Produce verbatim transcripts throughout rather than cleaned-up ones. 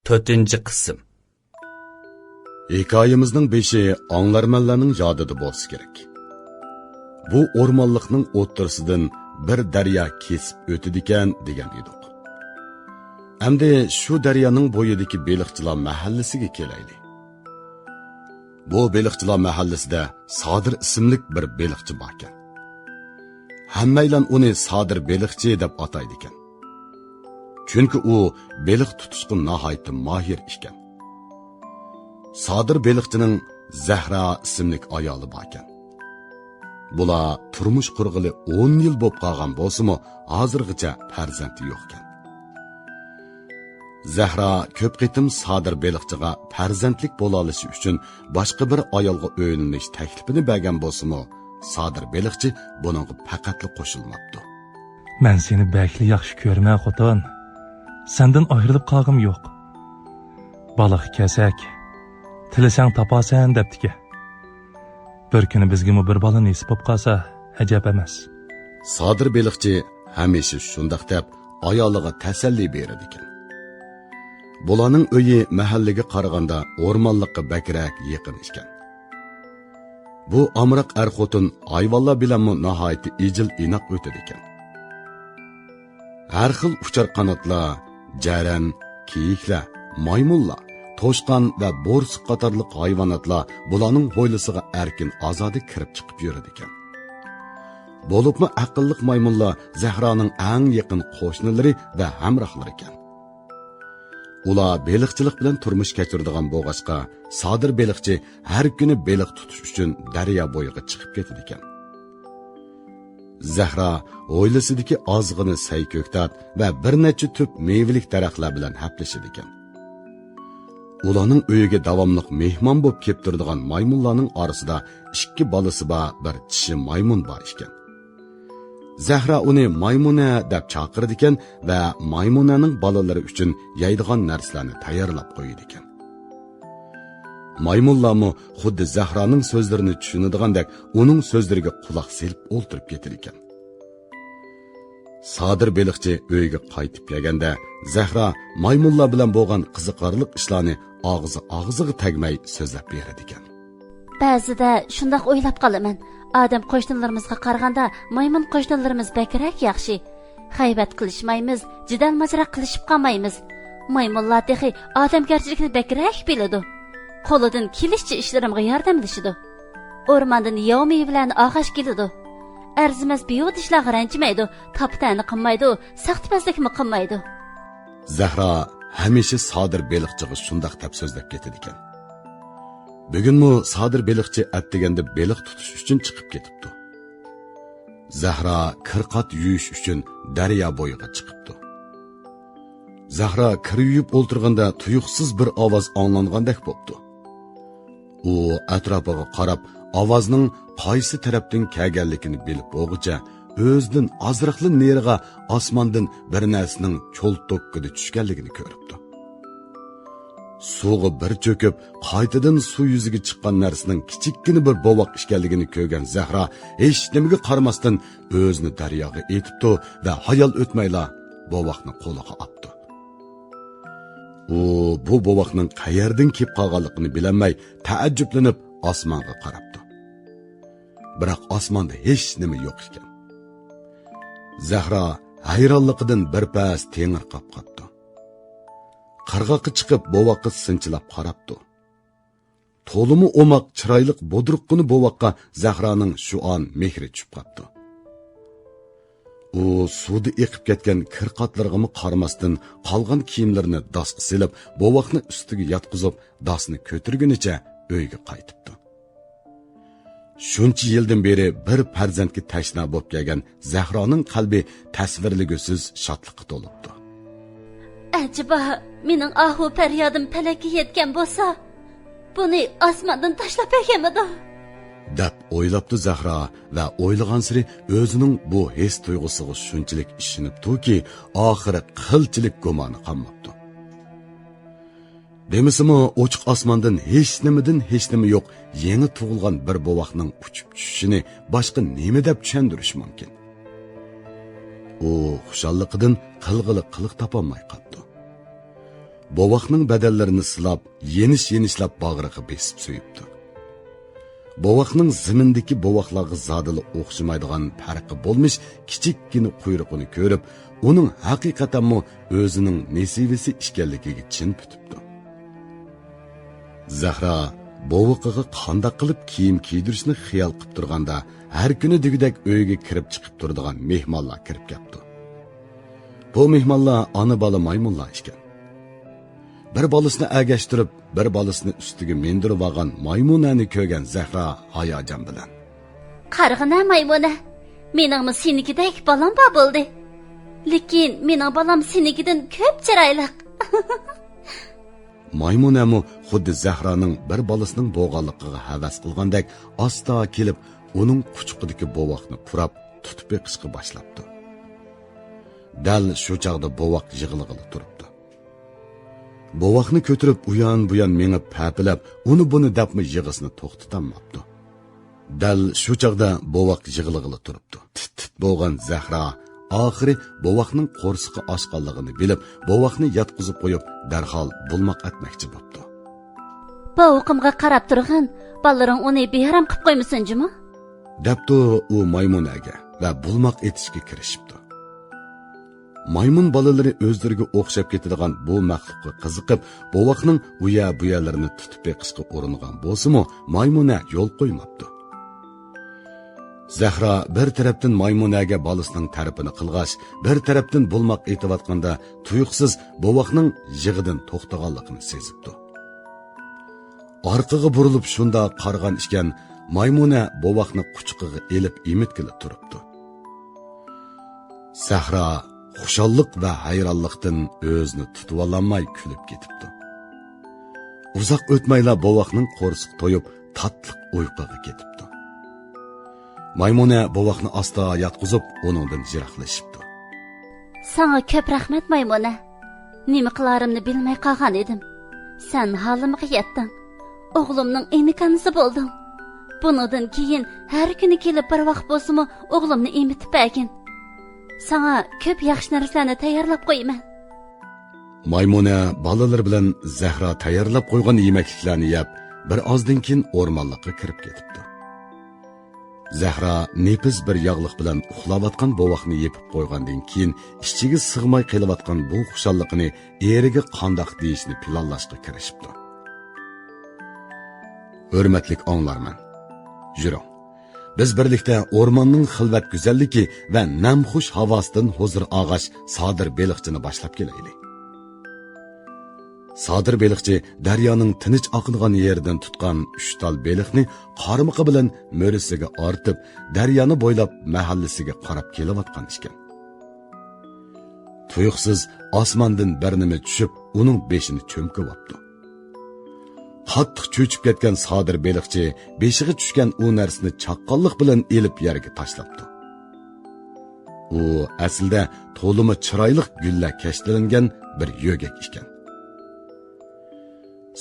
تۆتىنچى قىسىم. ھېكايىمىزنىڭ بېشى ئاڭلارمەنلەرنىڭ يادىدا بولسا كېرەك. بۇ ئورمانلىقنىڭ ئوتتۇرىسىدىن بىر دەريا كېسىپ ئۆتىدىكەن دېگەن ئىدۇق. ئەمدى شۇ دەريانىڭ بويىدىكى بېلىقچىلار مەھەللىسىگە كېلەيلى. بۇ بېلىقچىلار مەھەللىسىدە سادىر ئىسىملىك بىر بېلىقچى باركەن. ھەممەيلەن ئۇنى سادىر بېلىقچى دەپ ئاتايدىكەن. چۈنكى ئۇ بېلىق تۇتۇشقا ناھايىتى ماھىر ئىكەن. سادىر بېلىقچىنىڭ زەھرا ئىسىملىك ئايالى باركەن. بۇلار تۇرمۇش قۇرغىلى ئون يىل بولۇپ قالغان بولسىمۇ، ھازىرغىچە پەرزەنتى يوقكەن. زەھرا كۆپ قېتىم سادىر بېلىقچىغا پەرزەنتلىك بولالىشى ئۈچۈن باشقا بىر ئايالغا ئۆيلىنىش تەكلىپىنى بەرگەن بولسىمۇ، سادىر بېلىقچى بۇنىڭغا پەقەتلا قوشۇلماپتۇ. مەن سېنى بەكلا ياخشى كۆرىمەن، خوتۇن. سەندىن ئايرىلىپ قالغۇم يوق. بالىغا كەلسەك، تىلىسەڭ تاپارسەن دەپتىكەن. بىر كۈنى بىزگىمۇ بىر بالا نېسىپ بولۇپ قالسا، ئەجەب ئەمەس. سادىر بېلىقچى ھەمىشە شۇنداق دەپ، ئايالىغا تەسەللى بېرىدىكەن. بۇلارنىڭ ئۆيى مەھەللىگە قارىغاندا ئورمانلىققا بەكرەك يېقىن ئىكەن. بۇ ئامراق ئەر-خوتۇن ھايۋانلار بىلەنمۇ ناھايىتى ئىجىل-ئىناق ئۆتىدىكەن. ھەر خىل ئۇچار قاناتلار، جەرەن، كېيىكلەر، مايمۇنلار، توشقان ۋە بورسۇق قاتارلىق ھايۋاناتلار بۇلارنىڭ ھويلىسىغا ئەركىن-ئازادە كىرىپ چىقىپ يۈرىدىكەن. بولۇپمۇ ئەقىللىق مايمۇنلار زەھرانىڭ ئەڭ يېقىن قوشنىلىرى ۋە ھەمراھلىرىكەن. ئۇلار بېلىقچىلىق بىلەن تۇرمۇش كەچۈرىدىغان بولغاچقا، سادىر بېلىقچى ھەر كۈنى بېلىق تۇتۇش ئۈچۈن دەريا بويىغا چىقىپ كېتىدىكەن. زەھرا ھويلىسىدىكى ئازغىنە سەي-كۆكتات ۋە بىر نەچچە تۈپ مېۋىلىك دەرەخلەر بىلەن ھەپىلىشىدىكەن. ئۇلارنىڭ ئۆيىگە داۋاملىق مېھمان بولۇپ كېلىپ تۇرىدىغان مايمۇنلارنىڭ ئارىسىدا ئىككى بالىسى بار بىر چىشى مايمۇن بار ئىكەن. زەھرا ئۇنى مايمۇنە دەپ چاقىرىدىكەن ۋە مايمۇنەنىڭ بالىلىرى ئۈچۈن يەيدىغان نەرسىلەرنى تەييارلاپ قويىدىكەن. مايمۇنلارمۇ خۇددى زەھرانىڭ سۆزلىرىنى چۈشىنىدىغاندەك ئۇنىڭ سۆزلىرىگە قۇلاق سېلىپ ئولتۇرۇپ كېتىدىكەن. سادىر بېلىقچى ئۆيگە قايتىپ كەلگەندە، زەھرا مايمۇنلار بىلەن بولغان قىزىقارلىق ئىشلارنى ئاغزى ئاغزىغا تەگمەي سۆزلەپ بېرىدىكەن. بەزىدە شۇنداق ئويلاپ قالىمەن، ئادەم قوشنىلىرىمىزغا قارىغاندا مايمۇن قوشنىلىرىمىز بەكرەك ياخشى. غەيۋەت قىلىشمايمىز، جېدەل-ماجىرا قىلىشىپ قالمايمىز. مايمۇنلار تېخى ئادەمگەرچىلىكنى بەكرەك بىلىدۇ. قولىدىن كېلىشىچە ئىشلىرىمغا ياردەملىشىدۇ. ئورماندىن ياۋا مېۋىلەرنى ئاغاچ كېلىدۇ. ئەرزىمەس بىھۇدە ئىشلارغا رەنجىمەيدۇ، تاپا-تەنە قىلمايدۇ، ساختىپەزلىكمۇ قىلمايدۇ. زەھرا ھەمىشە سادىر بېلىقچىغا شۇنداق دەپ سۆزلەپ كېتىدىكەن. بۈگۈنمۇ سادىر بېلىقچى ئەتىگەندە بېلىق تۇتۇش ئۈچۈن چىقىپ كېتىپتۇ. زەھرا كىر-قات يۇيۇش ئۈچۈن دەريا بويىغا چىقىپتۇ. زەھرا كىر يۇيۇپ ئولتۇرغاندا تۇيۇقسىز بىر ئاۋاز ئاڭلانغاندەك بوپتۇ. ئۇ ئەتراپىغا قاراپ، ئاۋازنىڭ قايسى تەرەپتىن كەلگەنلىكىنى بىلىپ بولغۇچە، ئۆزىدىن ئازراقلا نېرىغا ئاسماندىن بىر نەرسىنىڭ چول توككىدە چۈشكەنلىكىنى كۆرۈپتۇ. سۇغا بىر چۆكۈپ، قايتىدىن سۇ يۈزىگە چىققان نەرسىنىڭ كىچىككىنە بىر بوۋاق ئىكەنلىكىنى كۆرگەن زەھرا ھېچنېمىگە قارىماستىن ئۆزىنى دەرياغا ئېتىپتۇ ۋە ھايال ئۆتمەيلا بوۋاقنى قولىغا ئاپتۇ. ئۇ بۇ بوۋاقنىڭ قەيەردىن كېلىپ قالغانلىقىنى بىلەلمەي، تەئەججۈپلىنىپ ئاسمانغا قاراپتۇ. بىراق ئاسماندا ھېچ نېمە يوق ئىكەن. زەھرا ھەيرانلىقىدىن بىر پەس تېڭىرقاپ قاپتۇ. قىرغاققا چىقىپ، بوۋاققا سىنچىلاپ قاراپتۇ. تولىمۇ ئوماق، چىرايلىق بۇدرۇققىنە بوۋاققا زەھرانىڭ شۇ ئان مېھرى چۈشۈپ قاپتۇ. ئۇ سۇدا ئېقىپ كەتكەن كىر قاتلىرىغىمۇ قارىماستىن، قالغان كىيىملىرىنى داسقا سېلىپ، بوۋاقنى ئۈستىگە ياتقۇزۇپ، داسنى كۆتۈرگىنىچە ئۆيگە قايتىپتۇ. شۇنچە يىلدىن بېرى بىر پەرزەنتكە تەشنا بولۇپ كەلگەن زەھرانىڭ قەلبى تەسۋىرلىگۈسىز شادلىققا تولۇپتۇ. ئەجەبا، مېنىڭ ئاھۇ پەريادىم پەلەككە يەتكەن بولسا، بۇنى ئاسماندىن تاشلاپ بەرگەنمىدۇ؟ دەپ ئويلاپتۇ زەھرا ۋە ئويلىغانسېرى ئۆزىنىڭ بۇ ھېس تۇيغۇسىغا شۇنچىلىك ئىشىنىپتۇكى، ئاخىرى قىلچىلىك گۇمانى قالماپتۇ. دېمىسىمۇ، ئوچۇق ئاسماندىن ھېچنېمىدىن ھېچنېمە يوق يېڭى تۇغۇلغان بىر بوۋاقنىڭ ئۇچۇپ چۈشۈشىنى باشقا نېمە دەپ چۈشەندۈرۈش مۇمكىن؟ ئۇ خۇشاللىقىدىن قىلغىلى قىلىق تاپالماي قاپتۇ. بوۋاقنىڭ بەدەنلىرىنى سىلاپ، يېنىش-يېنىشلاپ باغرىغا بېسىپ سۆيۈپتۇ. بوۋاقنىڭ زېمىندىكى بوۋاقلارغا زادىلا ئوخشىمايدىغان پەرقى بولمىش كىچىككىنە قۇيرۇقىنى كۆرۈپ، ئۇنىڭ ھەقىقەتەنمۇ ئۆزىنىڭ نېسىۋىسى ئىكەنلىكىگە چىن پۈتۈپتۇ. زەھرا بوۋىقىغا قانداق قىلىپ كىيىم كىيدۈرۈشنى خىيال قىپ تۇرغاندا، ھەر كۈنى دېگۈدەك ئۆيگە كىرىپ چىقىپ تۇرىدىغان مېھمانلار كىرىپ كەپتۇ. بۇ مېھمانلار ئانا-بالا مايمۇنلار ئىكەن. بىر بالىسىنى ئەگەشتۈرۈپ، بىر بالىسىنى ئۈستىگە مىندۈرۈۋالغان مايمۇنەنى كۆرگەن زەھرا ھاياجان بىلەن: «قارىغىنا مايمۇنە، مېنىڭمۇ سېنىڭكىدەك بالام بار بولدى. لېكىن مېنىڭ بالام سېنىڭكىدىن كۆپ چىرايلىق.» مايمۇنەمۇ خۇددى زەھرانىڭ بىر بالىسىنىڭ بولغانلىقىغا ھەۋەس قىلغاندەك ئاستا كېلىپ، ئۇنىڭ قۇچىقىدىكى بوۋاقنى پۇراپ، تۇتۇپ بېقىشقا باشلاپتۇ. دەل شۇ چاغدا بوۋاق يىغلىغىلى تۇرۇپتۇ. بوۋاقنى كۆتۈرۈپ ئۇيان-بۇيان مېڭىپ ھەپىلەپ، ئۇنى-بۇنى دەپمۇ يىغىسىنى توختىتالماپتۇ. دەل شۇ چاغدا بوۋاق يىغلىغىلى تۇرۇپتۇ. تىت-تىت بولغان زەھرا ئاخىرى بوۋاقنىڭ قورسىقى ئاچقانلىقىنى بىلىپ، بوۋاقنى ياتقۇزۇپ قويۇپ، دەرھال بۇلماق ئەتمەكچى بوپتۇ. «بوۋىقىمغا قاراپ تۇرغىن، بالىلىرىڭ ئۇنى بىئارام قىپ قويمىسۇن جۇمۇ.» دەپتۇ ئۇ مايمۇنەگە ۋە بۇلماق ئېتىشكە كىرىشىپتۇ. مايمۇن بالىلىرى ئۆزلىرىگە ئوخشاپ كېتىدىغان بۇ مەخلۇققا قىزىقىپ، بوۋاقنىڭ ئۇيە-بۇيەلىرىنى تۇتۇپ بېقىشقا ئۇرۇنغان بولسىمۇ، مايمۇنە يول قويماپتۇ. زەھرا بىر تەرەپتىن مايمۇنەگە بالىسىنىڭ تەرىپىنى قىلغاچ، بىر تەرەپتىن بۇلماق ئېتىۋاتقاندا، تۇيۇقسىز بوۋاقنىڭ يىغىدىن توختىغانلىقىنى سېزىپتۇ. ئارقىغا بۇرۇلۇپ شۇنداق قارىغان ئىكەن، مايمۇنە بوۋاقنى قۇچىقىغا ئېلىپ ئېمىتكىلى تۇرۇپتۇ. سەھرا خۇشاللىق ۋە ھەيرانلىقتىن ئۆزىنى تۇتۇۋالالماي كۈلۈپ كېتىپتۇ. ئۇزاق ئۆتمەيلا بوۋاقنىڭ قورسىقى تويۇپ، تاتلىق ئۇيقۇغا كېتىپتۇ. مايمۇنە بوۋاقنى ئاستا ياتقۇزۇپ، ئۇنىڭدىن يىراقلىشىپتۇ. ساڭا كۆپ رەھمەت، مايمۇنە. نېمە قىلارىمنى بىلمەي قالغان ئىدىم. سەن ھالىمغا يەتتىڭ. ئوغلۇمنىڭ ئىنىكانىسى بولدۇڭ. بۇنىڭدىن كېيىن ھەر كۈنى كېلىپ بىر ۋاق بولسىمۇ ئوغلۇمنى ئېمىتىپ بەرگىن. ساڭا كۆپ ياخشى نەرسىلەرنى تەييارلاپ قويىمەن. مايمۇنە بالىلىرى بىلەن زەھرا تەييارلاپ قويغان يېمەكلىكلەرنى يەپ، بىر ئازدىن كېيىن ئورمانلىققا كىرىپ كېتىپتۇ. زەھرا نېپىز بىر ياغلىق بىلەن ئۇخلاۋاتقان بوۋاقنى يېپىپ قويغاندىن كېيىن، ئىچىگە سىغماي قېلىۋاتقان بۇ خۇشاللىقىنى ئېرىگە قانداق دېيىشنى پىلانلاشقا كىرىشىپتۇ. ھۆرمەتلىك ئاڭلارمەن، يۈرۈڭ، بىز بىرلىكتە ئورماننىڭ خىلۋەت گۈزەللىكى ۋە نەمخۇش ھاۋاسىدىن ھۇزۇر ئالغاچ، سادىر بېلىقچىنى باشلاپ كېلەيلى. سادىر بېلىقچى دەريانىڭ تىنچ ئاقىدىغان يېرىدىن تۇتقان ئۈچ تال بېلىقنى قارمىقى بىلەن مۈرىسىگە ئارتىپ، دەريانى بويلاپ مەھەللىسىگە قاراپ كېلىۋاتقان ئىكەن. تۇيۇقسىز ئاسماندىن بىر نېمە چۈشۈپ، ئۇنىڭ بېشىنى چۆمكىۋاپتۇ. قاتتىق چۆچۈپ كەتكەن سادىر بېلىقچى بېشىغا چۈشكەن ئۇ نەرسىنى چاققانلىق بىلەن ئېلىپ يەرگە تاشلاپتۇ. ئۇ ئەسلىدە تولىمۇ چىرايلىق گۈللەر كەشتىلەنگەن بىر يۆگەك ئىكەن.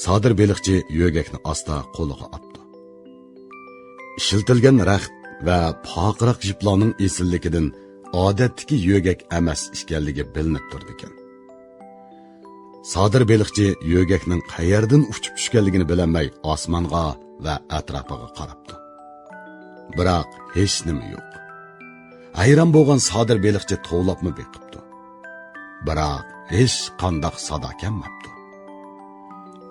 سادىر بېلىقچى يۆگەكنى ئاستا قولىغا ئاپتۇ. ئىشلىتىلگەن رەخت ۋە پارقىراق يىپلارنىڭ ئېسىللىكىدىن ئادەتتىكى يۆگەك ئەمەس ئىكەنلىكى بىلىنىپ تۇرىدىكەن. سادىر بېلىقچى يۆگەكنىڭ قەيەردىن ئۇچۇپ چۈشكەنلىكىنى بىلەلمەي ئاسمانغا ۋە ئەتراپىغا قاراپتۇ. بىراق ھېچنېمە يوق. ھەيران بولغان سادىر بېلىقچى توۋلاپمۇ بېقىپتۇ. بىراق ھېچقانداق سادا كەلمەپتۇ.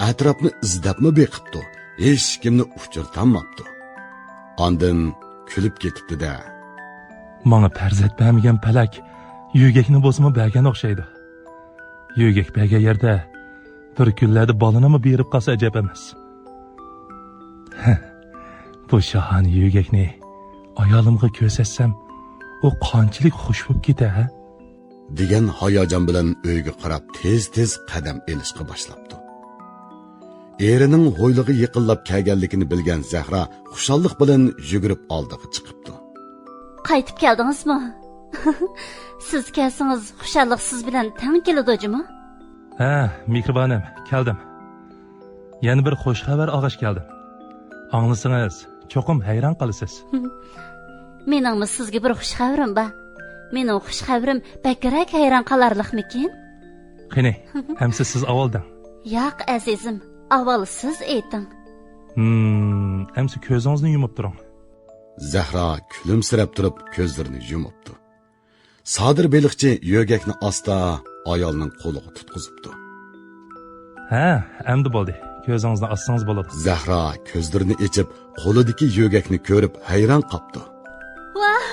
ئەتراپنى ئىزدەپمۇ بېقىپتۇ. ھېچكىمنى ئۇچرىتالماپتۇ. ئاندىن كۈلۈپ كېتىپتۇ-دە. ماڭا پەرزەنت بەرمىگەن پەلەك يۆگەكنى بولسىمۇ بەرگەن ئوخشايدۇ. يۆگەك بەرگەن يەردە بىر كۈنلەردە بالىنىمۇ بېرىپ قالسا ئەجەب ئەمەس. بۇ شاھانە يۆگەكنى ئايالىمغا كۆرسەتسەم، ئۇ قانچىلىك خۇش بولۇپ كېتەر، ھە؟ دېگەن ھاياجان بىلەن ئۆيگە قاراپ تېز-تېز قەدەم ئېلىشقا باشلاپتۇ. ئېرىنىڭ ھويلىغا يېقىنلاپ كەلگەنلىكىنى بىلگەن زەھرا خۇشاللىق بىلەن يۈگۈرۈپ ئالدىغا چىقىپتۇ. قايتىپ كەلدىڭىزمۇ؟ سىز كەلسىڭىز، خۇشاللىق سىز بىلەن تەڭ كېلىدۇ جۇمۇ. ھە، مېھرىبانىم، كەلدىم. يەنە بىر خۇش خەۋەر ئالغاچ كەلدىم. ئاڭلىسىڭىز، چوقۇم ھەيران قالىسىز. مېنىڭمۇ سىزگە بىر خۇش خەۋىرىم بار. مېنىڭ خۇش خەۋىرىم بەكرەك ھەيران قالارلىقمىكىن؟ قېنى، ئەمسە سىز ئاۋۋال دەڭ. ياق، ئەزىزىم، ئاۋۋال سىز ئېيتىڭ. ھىم، ئەمسە كۆزىڭىزنى يۇمۇپ تۇرۇڭ. زەھرا كۈلۈمسىرەپ تۇرۇپ كۆزلىرىنى يۇمۇپتۇ. سادىر بېلىقچى يۆگەكنى ئاستا ئايالنىڭ قولىغا تۇتقۇزۇپتۇ. ھە، ئەمدى بولدى. كۆزىڭىزنى ئاچسىڭىز بولىدۇ. زەھرا كۆزلىرىنى ئېچىپ، قولىدىكى يۆگەكنى كۆرۈپ ھەيران قاپتۇ. ۋاھ،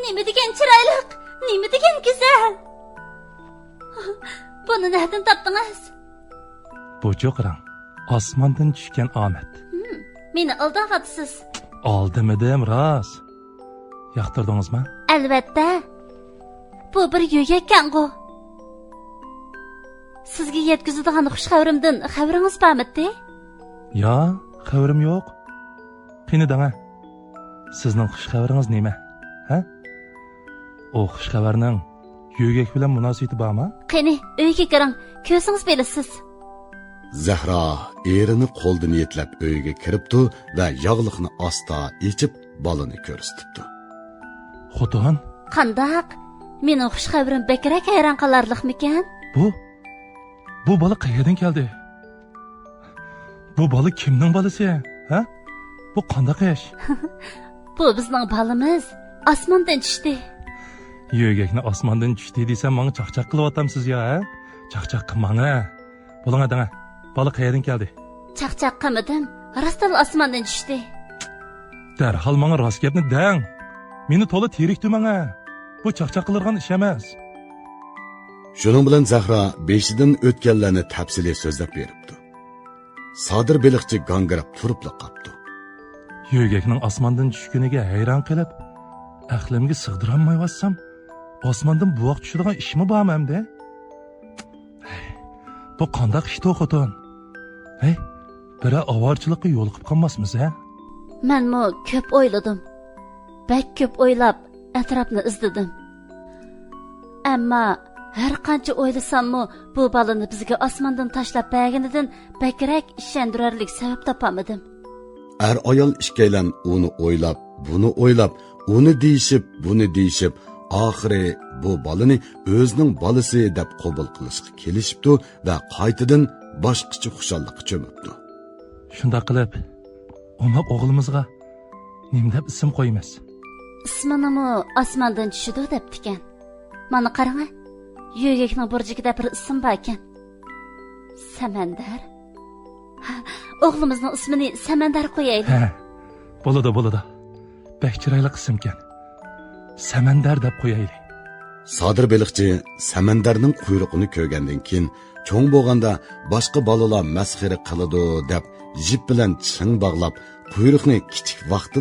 نېمە دېگەن چىرايلىق، نېمە دېگەن گۈزەل! بۇنى نەدىن تاپتىڭىز؟ بۇچۇ قاراڭ، ئاسماندىن چۈشكەن ئامەت. ھىم، مېنى ئالداۋاتىسىز. ئالدىمىدىم، راست. ياقتۇردىڭىزمۇ؟ ئەلۋەتتە. بۇ بىر يۆگەككەنغۇ. سىزگە يەتكۈزىدىغان خۇش خەۋىرىمدىن خەۋىرىڭىز بارمىدى؟ يا، خەۋىرىم يوق. قېنى دەڭە، سىزنىڭ خۇش خەۋىرىڭىز نېمە؟ ھە؟ ئۇ خۇش خەۋەرنىڭ يۆگەك بىلەن مۇناسىۋىتى بارمۇ؟ قېنى، ئۆيگە كىرىڭ، كۆرسىڭىز بىلىسىز. زەھرا ئېرىنى قولدىن يېتىلەپ ئۆيگە كىرىپتۇ ۋە ياغلىقنى ئاستا ئېچىپ، بالىنى كۆرسىتىپتۇ. خوتۇن؟ قانداق؟ مېنىڭ خۇش خەۋىرىم بەكرەك ھەيران قالارلىقمىكەن؟ بۇ، بۇ بالا قەيەردىن كەلدى؟ بۇ بالا كىمنىڭ بالىسى؟ ھە؟ بۇ قانداق ئىش؟ بۇ بىزنىڭ بالىمىز. ئاسماندىن چۈشتى. يۆگەكنى ئاسماندىن چۈشتى دېسەم، ماڭا چاقچاق قىلىۋاتامسىز يا، ھە؟ چاقچاق قىلماڭ، ھە؟ بولۇڭ، دەڭە. بالا قەيەردىن كەلدى؟ چاقچاق قىلمىدىم. راستلا ئاسماندىن چۈشتى. دەرھال ماڭا راست گەپنى دەڭ. مېنى تولا تىرىك تۇرماڭ، ھە؟ بۇ چاقچاق قىلىدىغان ئىش ئەمەس. شۇنىڭ بىلەن زەھرا بېشىدىن ئۆتكەنلەرنى تەپسىلىي سۆزلەپ بېرىپتۇ. سادىر بېلىقچى گاڭگىراپ تۇرۇپلا قاپتۇ. يۆگەكنىڭ ئاسماندىن چۈشكىنىگە ھەيران قېلىپ، ئەقلىمگە سىغدۇرالمايۋاتسام، ئاسماندىن بوۋاق چۈشىدىغان ئىشمۇ بارمۇ ئەمدى؟ ھەي، بۇ قانداق ئىشتۇ، خوتۇن؟ ھەي، بىرەر ئاۋارىچىلىكقە يولۇقۇپ قالماسمىز، ھە؟ مەنمۇ كۆپ ئويلىدىم. بەك كۆپ ئويلاپ، ئەتراپنى ئىزدىدىم. ئەمما ھەر قانچە ئويلىساممۇ، بۇ بالىنى بىزگە ئاسماندىن تاشلاپ بەرگىنىدىن بەكرەك ئىشەندۈرەرلىك سەۋەب تاپالمىدىم. ئەر-ئايال ئىككىيلەن ئۇنى ئويلاپ، بۇنى ئويلاپ، ئۇنى دېيىشىپ، بۇنى دېيىشىپ، ئاخىرى بۇ بالىنى ئۆزىنىڭ بالىسى دەپ قوبۇل قىلىشقا كېلىشىپتۇ ۋە قايتىدىن باشقىچە خۇشاللىققا چۆمۈپتۇ. شۇنداق قىلىپ، ئوماق ئوغلىمىزغا نېمە دەپ ئىسىم قويىمىز؟ ئىسمىنىمۇ ئاسماندىن چۈشىدۇ دەپتىكەن. مانا قاراڭە، يۆگەكنىڭ بۇرجىكىدە بىر ئىسىم باركەن. سەمەندەر. ھە، ئوغلىمىزنىڭ ئىسمىنى سەمەندەر قويايلى. ھە، بولىدۇ، بولىدۇ. بەك چىرايلىق ئىسىمكەن. سەمەندەر دەپ قويايلى. سادىر بېلىقچى سەمەندەرنىڭ قۇيرۇقىنى كۆرگەندىن كېيىن، چوڭ بولغاندا باشقا بالىلار مەسخىرە قىلىدۇ دەپ، يىپ بىلەن چىڭ باغلاپ، قۇيرۇقنى كىچىك ۋاقتىدا